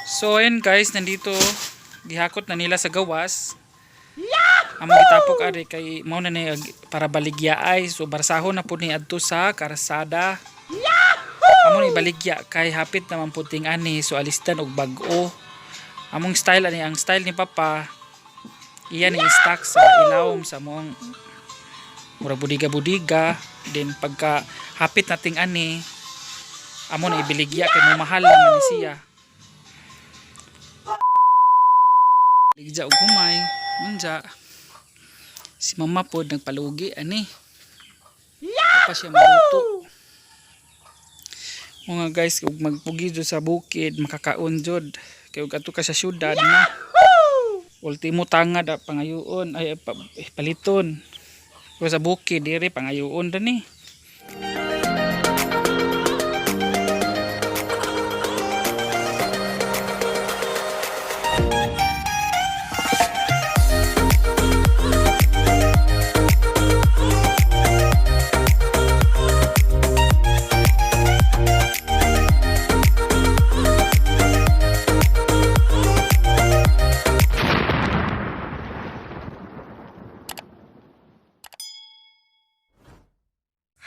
So ayun guys, nandito gihakot na nila sa gawas. Among gitapok ari kay mao na ni para baligya ay, so barsahon na pud ni adto sa karsada. Amo ni baligya kay hapit naman pud ting ani, so alistan og bag-o. Among style ani, ang style ni Papa, iya ni stock sa ilawom sa among murag budiga-budiga, then pagka hapit na ting ani, amo na ibiligya kay momahal naman ni siya. Ligja og humay, unja. Si Mama pod nagpalugi ani. Pa siya maluto. Mga guys, ug magpugi jud sa bukid, makakaon jud. Kay ug adto ka sa syudad na. Ultimo tanga da pangayoon ay paliton. Pero sa bukid diri pangayoon ra ni.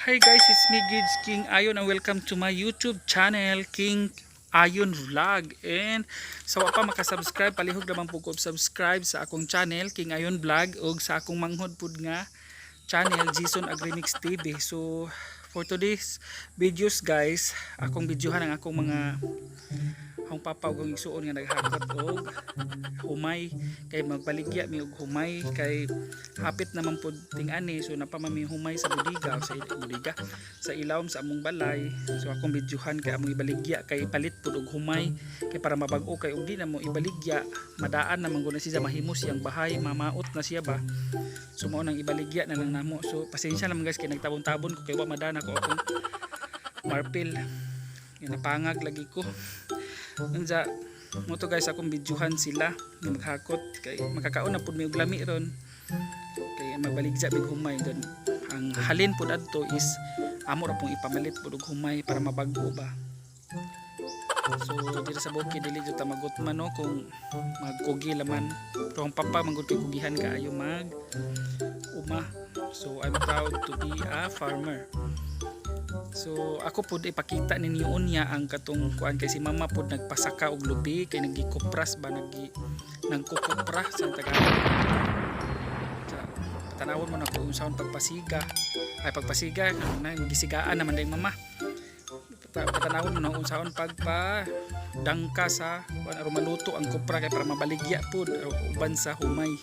Hi guys, it's me Gids King Ayon and welcome to my YouTube channel, King Ayon Vlog. And sa wa pa makasubscribe, palihog naman po ko subscribe sa akong channel King Ayon Vlog ug sa akong manghod pud nga channel Jason Agrimix TV. So for today's videos guys, akong videohan ang akong mga akong papa ug ang igsuon nga naghakot og humay kay magbaligya mi og humay kay hapit naman pud ting-ani, so napamami humay sa budiga o sa budiga sa ilawom sa among balay. So akong videohan kay among ibaligya kay ipalit pud og humay kay para mabag-o, kay og di na mo ibaligya madaan naman gud na siya, mahimo siyang bahay, mamaot na siya ba. So mao nang ibaligya na lang namo. So pasensya naman guys kay nagtabon-tabon ko kay wa madana ko akong marpil. Yan, napangag lagi ko. Unsa mo to guys, akong videohan sila nga maghakot kay makakaon na pud mi og lami ron kay magbaligya mig humay. Then ang halin pud adto is amo ra pong ipamalit pud og humay para mabag-o ba. So diri sa bukid dili jud ta magutman no kung magkugi laman, pero ang papa manggod kay kugihan kaayo mag uma. So I'm proud to be a farmer. So ako pud ipakita ninyo unya ang katong kuan kay si mama pud nagpasaka og lubi kay nagikupras ba, nagkukupra sa Tagalog. Sa tanawon mo na kung unsaon pagpasiga, ay pagpasiga na gisigaan naman dayong mama. Patanawon mo na kung unsaon pagpa dangka sa kuan aron maluto ang kupra kay para mabaligya pud uban sa humay.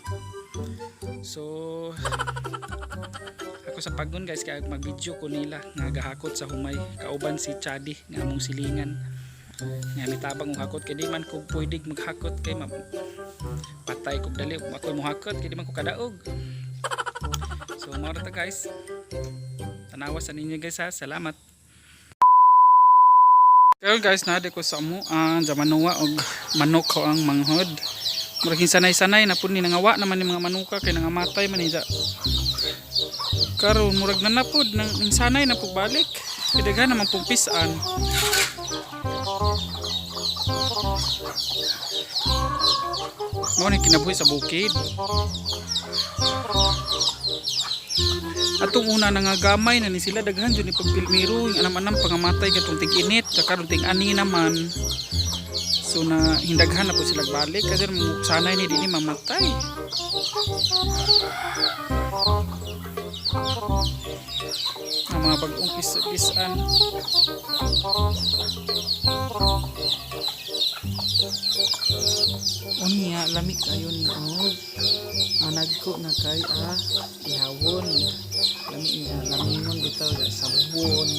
So ako sa pagnon guys kay mag-video ko nila nga gahakot sa humay kauban si Chadi nga among silingan nga mitabang og hakot kay di man ko pwede maghakot kay patay kog dali ako mohakot kay di man ko kadaog. So mao ra ta guys, tanawa sa ninyo guys ha, salamat. Karon guys, naa ko sa amo ang jamanuwa og manok ko ang manghod. Murag sanay-sanay na pud ni, nangawa naman ni mga manuka kay nangamatay man ni ja. Karon murag na napod nang ning sanay na pud balik. Kay daghan naman pong pisan. Mao ni kinabuhi sa bukid. Atong una nangagamay na ni sila, daghan jud ni pagpilmiro yung anam-anam pangamatay katong ting-init, karon ting-ani naman. So na hindaghan na po sila balik kasi sanay ni dinhi mamatay. Ang mga bagong pisan. Unya lami kayo ni og managko na kay ihawon. Lami niya, lamingon bitaw da sabon.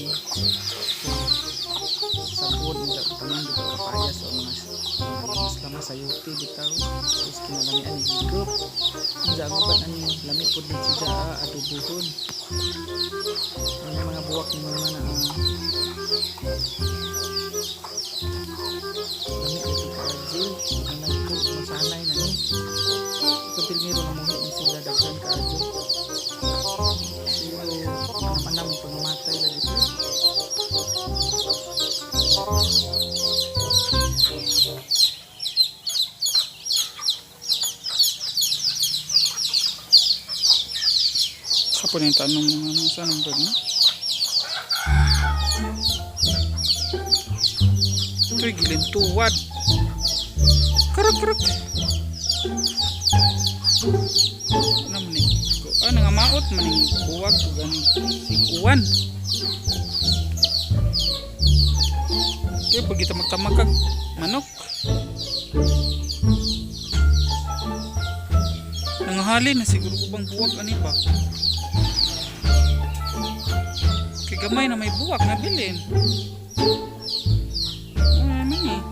Sabon da tanan bitaw kapayas o mga lamas-lamas sayuti bitaw. Tapos kinalamian ni higop. Unsa ang uban ani lami pud ni siya adobohon. Ang mga buwak ni mama na lami lagi kaayo. Managko masanay na ni. Ito pilmiro na muhi ni sila daghan kaayo. Pero anam-anam pangamatay lagi po. Sa po na yung tanong mga ano, saan ang bird na? Ito'y gilintuwad. Karag, karag. Ano man ni? Ah, nangamaot maning buwag ko ganing siguan. Kaya pag kita magtamakag manok. Nangahali na siguro ubang buwag ani ba? Kay gamay na may buwak na bilin. Ano man eh.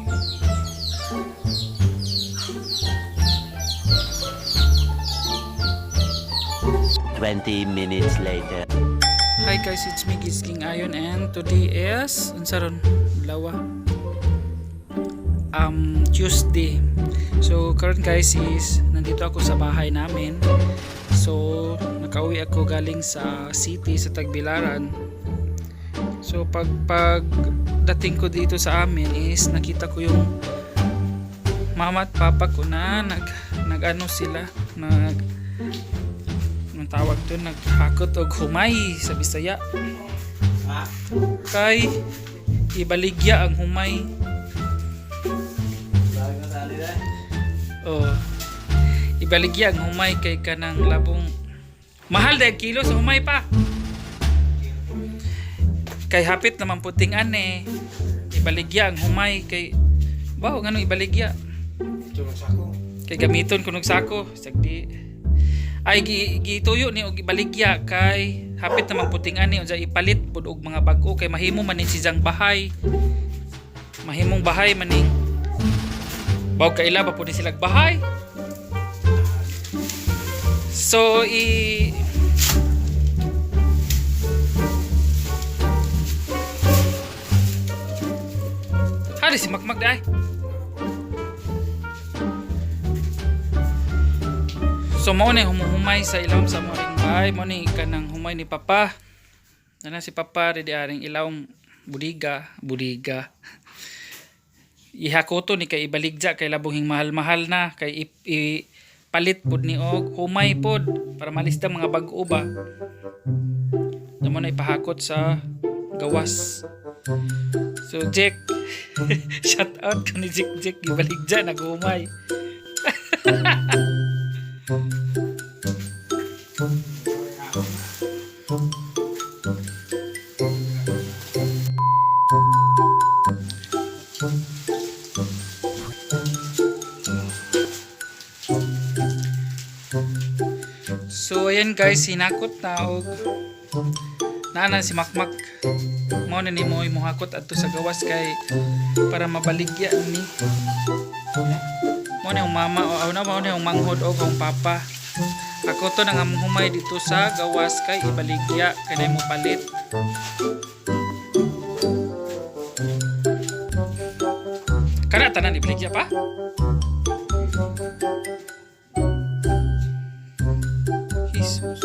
20 minutes later. Hi guys, it's me, Giz King Ayon, and today is unsa ron? Lawa. Tuesday. So karon guys is nandito ako sa bahay namin. So nakauwi ako galing sa city sa Tagbilaran. So pag dating ko dito sa amin is nakita ko yung mama at papa ko na nag ano sila, nag, anong tawag to, naghakot og humay sa Bisaya kay ibaligya ang humay. Oh, ibaligya ang humay kay kanang labong mahal dahil kilo sa humay pa kay hapit naman puting ane, ibaligya ang humay kay wow, nganong ibaligya? Kay gamiton kunog sako sagdi ay gituyo ni og ibaligya kay hapit naman puting ani, unsa ipalit pud og mga bag-o kay mahimo man ni siyang bahay, mahimong bahay maning baw kaila ba pud ni silag bahay. So i Hari si Makmak dai. So mao ni humuhumay sa ilawom sa moring bahay, mao ni kanang humay ni Papa. Nana si Papa di aring ilawom budiga, budiga. Ihakoto ni kay ibaligja kay labong hing mahal-mahal na kay ipalit pud ni og humay pod para malista mga bag-o ba. Damo na ipahakot sa gawas. So Jack, shout out ko ni Jack. Jack ibaligja naghumay. So ayan guys, hinakot na og naa na si Makmak. Mao na ni mo muhakot adto sa gawas kay para mabaligya ni. Mao na yung mama o na mao na yung manghod og ang papa. Ako to nang among humay dito sa gawas kay ibaligya kay nay mo palit. Kana tanan ibaligya pa? Jesus.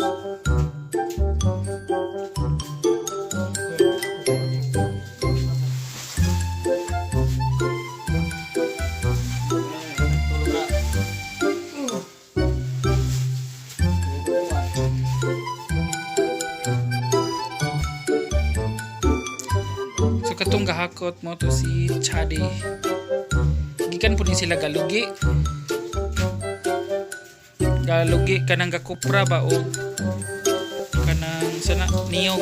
So katong gahakot mo to si Chadi. Gikan po ni sila galugi. Galugi kanang gakupra ba o kanang sana niyog.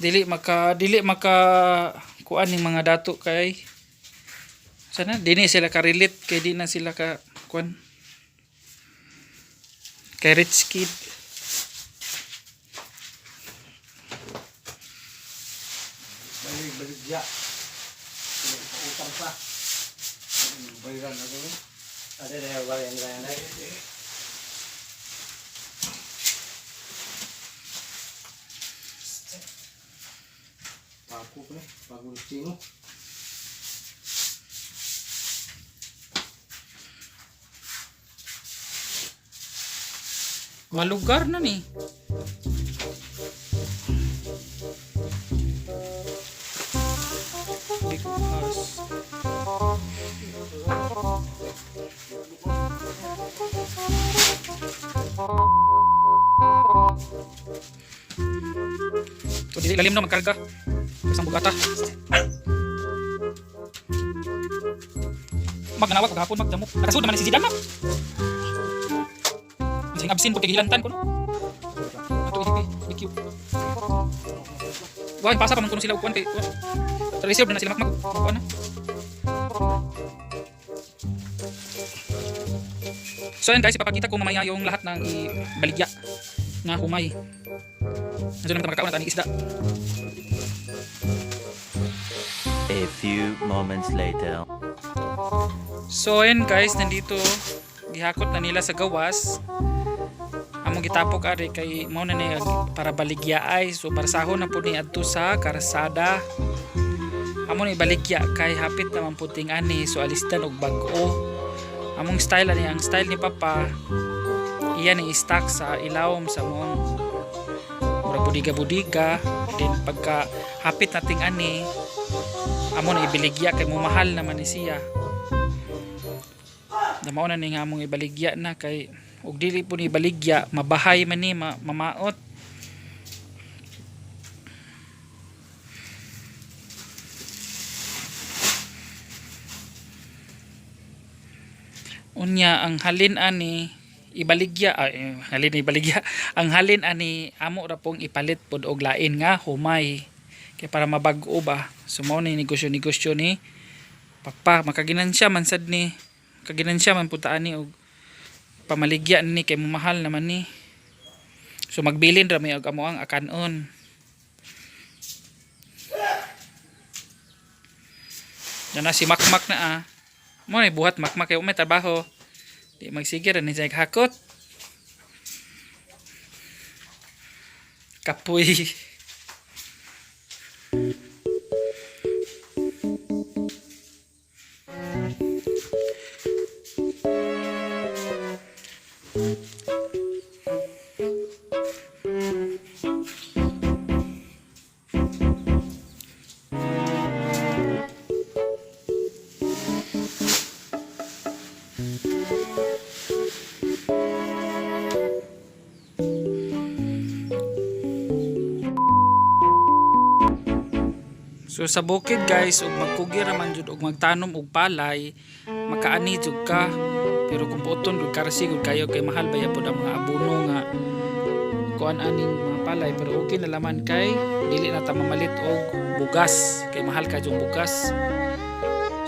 Dili maka kuan ning mga dato kay sana dini sila ka relate kay di na sila ka kuan kay rich kid. Balik, baligya. Utang pa. Bayaran na gawin. Ate, dahil bayaran na yan. Pako pa eh. Bagong sino. Malugar na ni. Because So dili lalim na magkarga. Isang bugata. Magnanawag ko gahapon magdamo. Nakasud naman ni si Zidane na. Sing absin po kay gihilantan ko no. Ato IDP, BQ. Wah, pasa pa man kuno sila og kuan kay kuan. Reserve na na sila makmak. Kuan na. So ayan guys, ipapakita ko mamaya yung lahat ng ibaligya na humay. Nandiyan naman makakaon na tani isda. A few moments later. So ayan guys, nandito gihakot na nila sa gawas. Among gitapok ari kay mao na ni para baligya ay, so barsahon na pud ni adto sa karsada. Amo ni baligya kay hapit naman puting ani, so alistan og bag-o. Among style ani, ang style ni Papa, iya ni stock sa ilawom sa mong murag budiga-budiga, then pagka hapit nating ani amo na ibaligya kay mumahal naman ni siya. Mao na ni nga among ibaligya na kay og dili po ni ibaligya mabahay man ni mamaot. Unya ang halin ani ibaligya ay, halin ibaligya ang halin ani amo ra pong ipalit pod og lain nga humay kay para mabag-o ba. So mao ni negosyo-negosyo ni Papa, makaginansya man sad ni, kaginansya man pud ta ani og pamaligya ni kay mamahal naman ni. So magbilin ra may og amo ang akanon. Yan na si Makmak na ah. Mo ni buhat Makmak kay may trabaho. Di magsige ra ni siya hakot. Kapoy. So sa bukid guys, ug magkugi ra man jud og magtanom og palay, makaani jud ka. Pero kung puton jud karsi gud kayo kay mahal baya pod ang mga abono nga kuan aning mga palay, pero okay na laman kay dili na ta mamalit og bugas kay mahal ka yung bugas.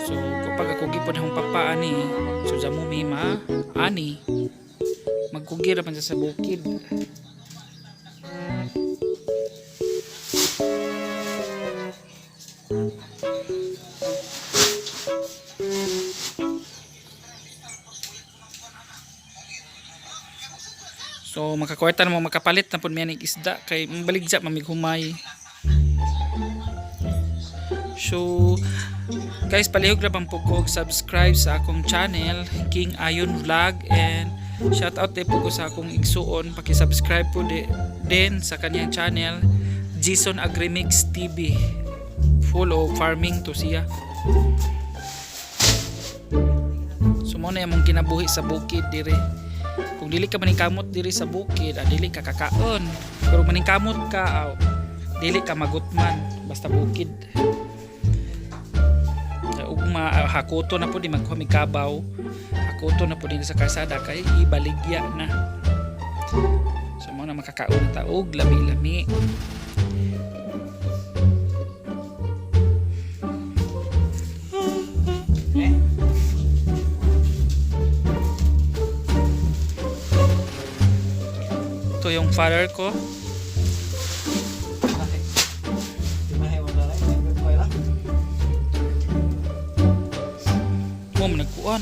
So kapag ako gipon akong papa ani, so jamo mi ma ani magkugi ra man siya sa bukid. So makakwarta na mo, makapalit na pud mi aning isda kay mabaligya mamig humay. So guys, palihog ra bang po ko og subscribe sa akong channel King Ayon Vlog, and shout out din po ko sa akong igsuon, paki-subscribe po din sa kanyang channel Jason Agrimix TV. Full of farming to siya. So mo na among kinabuhi sa bukid dire. Kung dili ka maningkamot diri sa bukid, ah, dili ka kakaon. Pero maningkamot ka, ah, dili ka magutman basta bukid. Kaya ugma ah, hakuto na po di magkuha mig kabaw. Hakuto na po din sa kalsada kay ibaligya na. So mo na makakaon na ta og lami-lami. Ito yung father ko. Mo man nagkuan.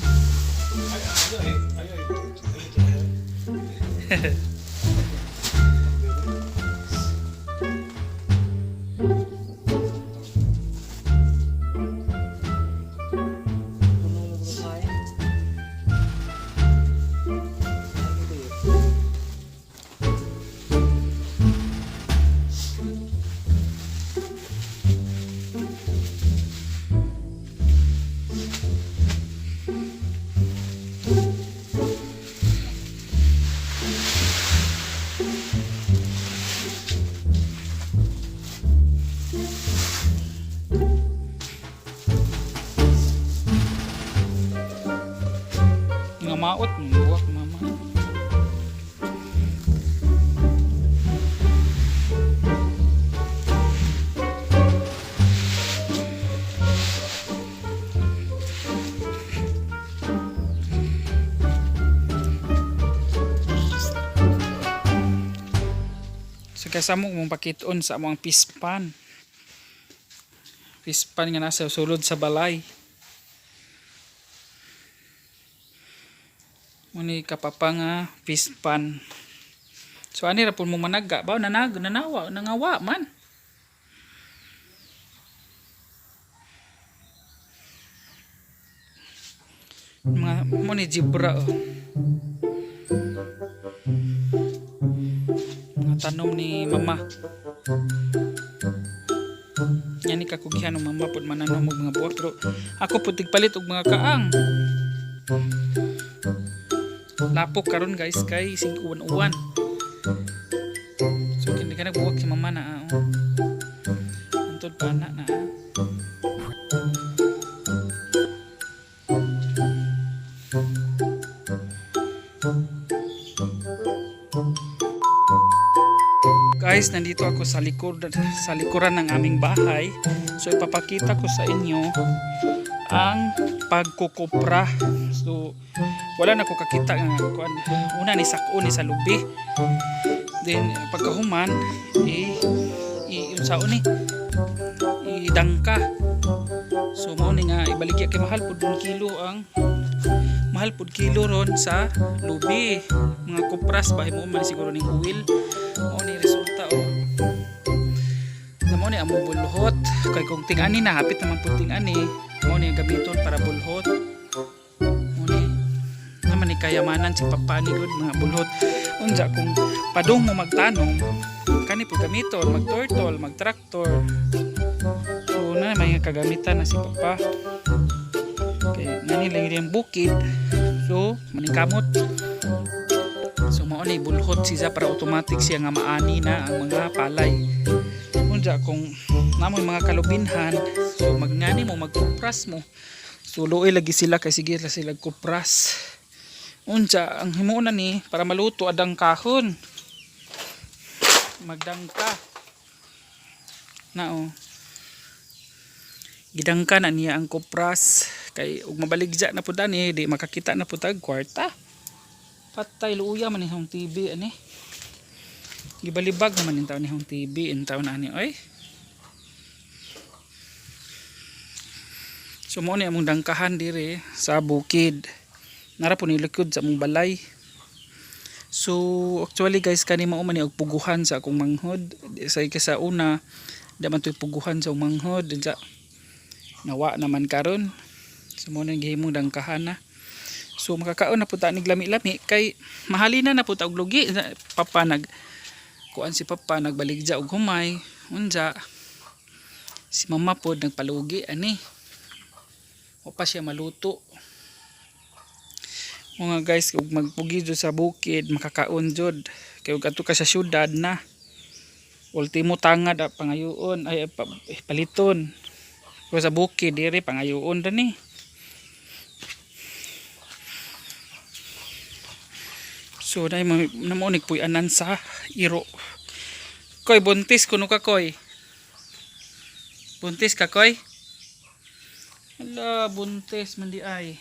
Kasamo mong pakiton sa among pispan. Pispan nga nasa sulod sa balay. Muni kapapa nga pispan. So ani ra pud mo managa ba nanag nanawa nangawa man. Mga mo ni jibra oh. Mga tanom ni mama. Yan ni kakugyan ng mama pud mananom og mga buwak pero ako pud tigpalit og mga kaang. Lapok karon guys kay sing uwan-uwan. So kini ka nagbuwak si mama na ah, oh. Antod pa na na. Ah. Guys, nandito ako sa likod sa likuran ng aming bahay. So ipapakita ko sa inyo ang pagkukupra. So wala na ko kakita nga kuan. Una ni sako ni sa lubi. Then pagkahuman i i unsaon ni idangka. So mao ni nga ibaligya kay mahal pud ang kilo, ang mahal pud kilo ron sa lubi. Mga kupras ba mo man siguro ning oil. Mao ni resulta oh. Na mao ni among bulhot kay kung ting-ani na hapit naman pud ting-ani, mao ni ang gamiton para bulhot. Mao ni naman ni kayamanan si papa ni gud mga bulhot. Unsa kung padung mo magtanom kani pud gamiton magturtle, magtraktor. So na may kagamitan na si papa kay ngani lang rin bukid, so maningkamot. So mao ni bulhot siya para automatic siya nga maani na ang mga palay. Unja kung namoy mga kalubinhan, so magngani mo, magkupras mo. So luoy lagi sila kay sige ra sila kupras. Unja ang himuon na ni para maluto adang kahon. Magdangka. Na oh. Gidangka na niya ang kupras kay ug mabaligya na pud ani di makakita na pud tag kwarta. Patay luya man ihong TV ani. Gibalibag naman in taon ihong TV in taon ani oy. So mo ni among dangkahan dire sa bukid. Nara po ni likod sa among balay. So actually guys, kani mao man ni og puguhan sa akong manghod. Di sa sa una di man to'y puguhan sa akong manghod. Unsa nawa naman karon. So mo nang gihimong dangkahan na. So makakaon na pud ta nig lami-lami kay mahalina na pud ta og lugi. Papa nag kuan, si papa nagbaligya og humay. Unja si mama pod nagpalugi ani. O pa siya maluto. Mga guys, ug magpugi jud sa bukid makakaon jud kay ug adto ka sa syudad na ultimo tangad ah, pangayoon ay pa, eh, paliton. Pero sa bukid dire pangayoon ra ni. So na mo namo ni puy-anan sa iro. Koy, buntis kuno ka koy. Buntis ka koy? Ala, buntis man di ay.